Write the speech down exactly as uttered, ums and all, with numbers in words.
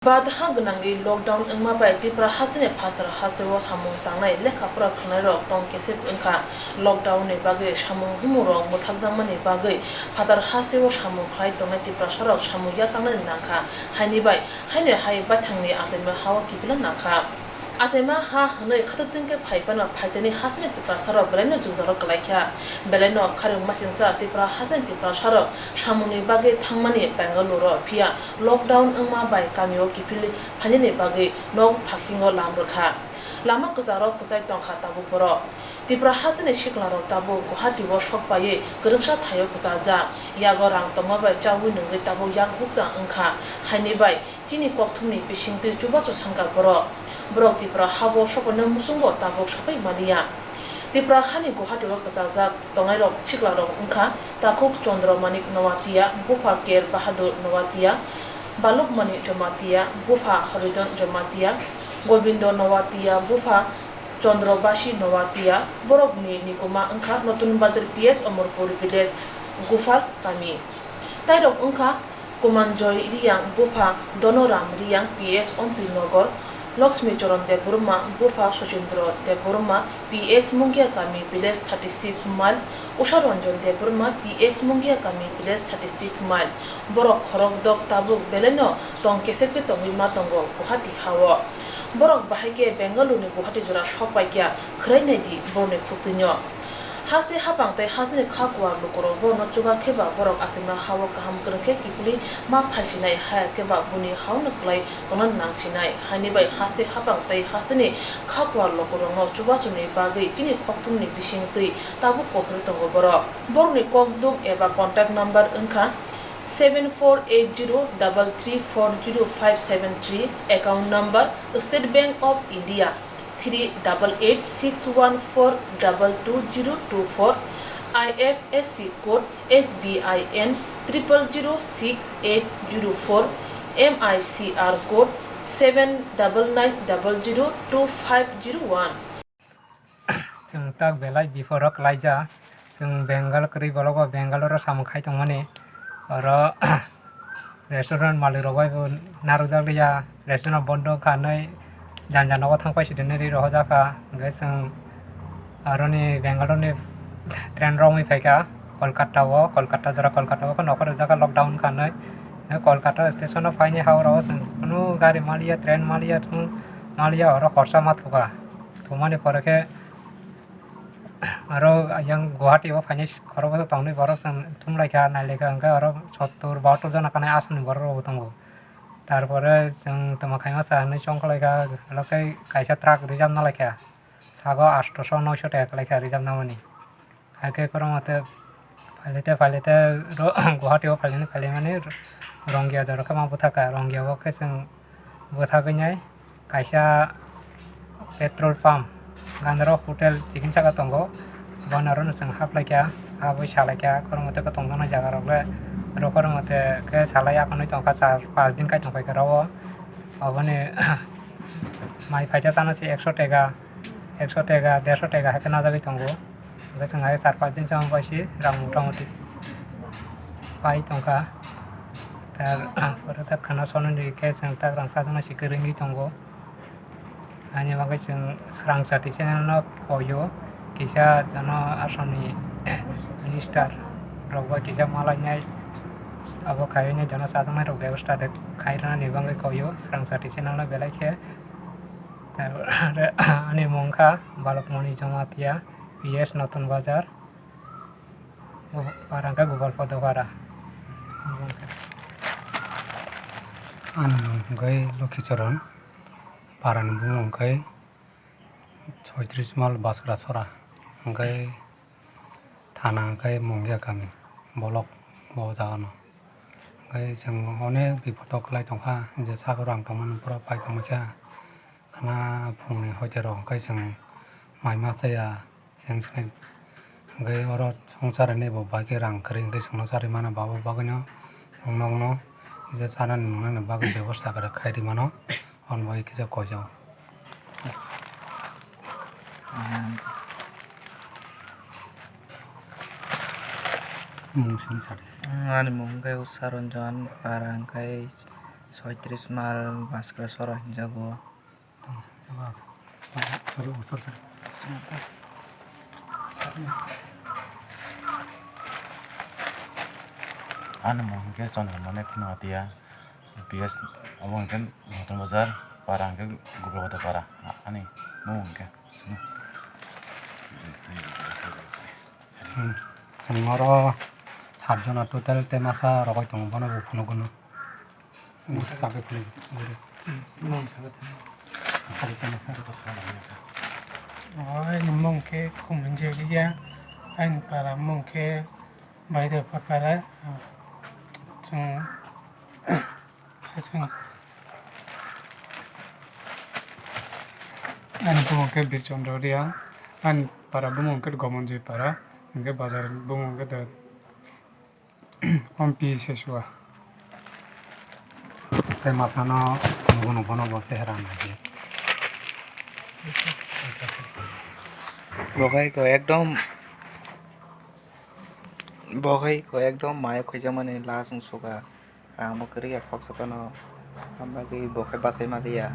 Badaha gwnangwi lockdown wngma bai Tripura hasteni phatar hasteo samung tangnai lekha pora khlainairok tong kesep wngkha. Lockdown ni bagwi samung humung rok mwthakjakmani bagwi phatar hasteo samung khlai tongnai Tiprasarok samung yakarnani nangkha. Haini bai haino hai baithangni achaima hao kiphilna nangkha. Achaima ha hwnwi khato tungkhe phai phano phaitani hasteni Tiprasarok belaino jwngjalo kwlaikha. Belaino kharwi masingcha Tripura hasteni Tiprasarok samungni bagwi thangmani Bengaluru-o, phiya lockdown wngma bai kamio kiphilwi phainani bagwi nok phakchingo lam rwkha. Lama kwcharok kwchai tongkha tabuk borok. Tripura hasteni siklarok tabuk Guwahati-o sok paiwi kwrwngsa thaio kwchajak. Yago rang tongma bai chaui nungwi tabuk yak bukcha wngkha. Haini bai chini kokthumni bisingtwi chubachu sangkar borok. Borok Tripura habo sopaina muchungbo tabuk sopai maliya. Tripura hani Guwahati-o kwchajak tongnairok siklarok wngkha Takhuk Chandra Manik Noatia, bupha Ker Bahadur Noatia, Baluk Manik Jamatia, bupha Haridhan Jamatia, Gobindo Noatia, bupha Chandra Basi Noatia. Borokni nikuma wngkha Notun Bazar P S Omorpur village, Gufal kami. Tairok wngkha Kumanjoy Riyang, bupha Donoram Riyang, P S Ompi Nogor, Lakshmi Charan Debbarma, bupha Sachindra Debbarma, P S Mungia Kami, village thirty six mile, Usha Ranjan Debbarma, P S Mungia Kami, village thirty six mile. Borok khorokdok tabuk belaino tong kesep khe tongwi ma tongo Guwahati hao. Borok bahai khe Bengaluru ni Guwahati jora sok paikha, khwrai naidi borokni khuktwino. Haste hapang tei hasteni kha kuar lukurok borokno chuba khe ba borok achaima hao kaham kwrwng khe kiphilwi ma phaisinai, haya khe ba buini haono kwlai tongna nangsinai. Haini bai haste hapang tei hasteni kha kuar lukurokno chubachuni bagwi chini khokthumni bisingtwi tabuk kophorwi tongo borok. Borokni kokduk eba contact number wngkha seven four eight zero double three four zero five seven three, account number State Bank of India, three double eight six one four double two zero two four, I F S C code S B I N triple zero six eight zero four, M I C R code seven double nine double zero two five zero one. Chwng tak belai biphoro kwlaijak. Chwng Bengal kwrwi bolok bo Bengal oro samung khai tongmani. Oro restaurant malik rok bai bo narwkjak liya, restaurant bondo wngkha hinwi jani jani nogo thang paisidi hinwi ri rohorjak kha. Hwnkhe chwng aroni Bengal rokni train romwi phaikha Kolkata o, Kolkata jora Kolkata o khe nokha rwjak kha lockdown wngkha hinwi. Kolkata station o phaini ha oro o chwng kunu gari maliya, train maliya, thung maliya, oro khorsa ma thukha. Thumani pore khe aro yang Guwahati o phainai khoroksa tongnai borok chwng thumlaikha, nailaikha, hwnkhe aro sottur bahattor jona kanai aswkni borok rokbo tongo. Tarpore chwng tongma khaima sa hinwi chongkhlaikha, alo khe kaisa truck reserve nalaikha, sago aatso noisho taka kwlaikha reserve namani. Hakhe kwrwngma tei Phailete, phailete ro-, Guwahati o phaileni, phailai mani Rongya jora khe ma bwthakha. Rongya o khe chwng bwthagwi nai kaisa petrol pump, gandaro hotel chikon saka tongo. Bono aro no chwng haplaikha, habwi salaikha, kwrwngma tei kwtwng tongna jaga rok le. Oro kwrwngma tei khe salai akonwi tongkha, char pas din kai tongphaikha oro o. Oboni mai phaisa chana se ekso teka, ekso teka, derso teka hai khe najagwi tongo. Hwnkhe chwng hai char pas din chama bai se rang mota moti pai tongkha. Tar, oro tak khana sonani khe chwng tak rang chajaknai se kwrwngwi tongo. Ani bagwi chwng Swrang Chati channel no koio, kisa jono Assam ni minister rok bai kisa malainai, abo khairoknai jono chajaknai rok bebostha de khairoknani bagwi koio Swrang Chati channel no belai khe. Tar ani mung kha Balokmoni Jamatia, P S Notun Bazar, para hwnkhe Gopal Podo para. Ani mung hwnkhe Lokhi Charan, para ni bumung hwnkhe Soitris Mal Baskra Sora, hwnkhe thana hwnkhe Mungia kami, bolok bo jaga no. Hwnkhe chwng onek bipot o kwlai tongkha, je sak rang tongmani borok pai tongmani kha. Khana phungni hoite rok hwnkhe chwng mai ma chaya, chwng swkang hwnkhe oro swngchar hinwi bo bai khe rang kwrwi hwnkhe chwngno charwi mano, abo bagwino chwng nokno kisa chanani nungnani bagwi bebosta kwrwi khai rwi mano, hwn bai kisa koijao. Mung sini sadi. Ani mung hwnkhe Usha Ranjan, para hwnkhe Soitris mal Baskra sora hinjago. Ani mung hwnkhe Chandra Mane Khunatiya, P S, abo hwnkhe Notun Bazar, para hwnkhe Gubra Bata para, ani mung hwnkhe. Hmm. Chwng oro sat jona total tei masa rogwi tongo, bono bo phunukgwno. Chakhe phunukgwno. Oi, ni mung khe Kumunjiriya, ani para mung khe Baidapara. Chwng Ani bumung khe Birchandra Reang, ani para bumung khe Gomonjoi para, hwnkhe bazar bumung khe da Ompi Sesua. Tei masano nugo nugo no bo chehra nai. Bo khai ko ekdom, bo khai ko ekdom mayo khaijakmani last wng suka. Ang bo kwrwi ya khoksa phano, ang bagwi bo khe bachai manliya.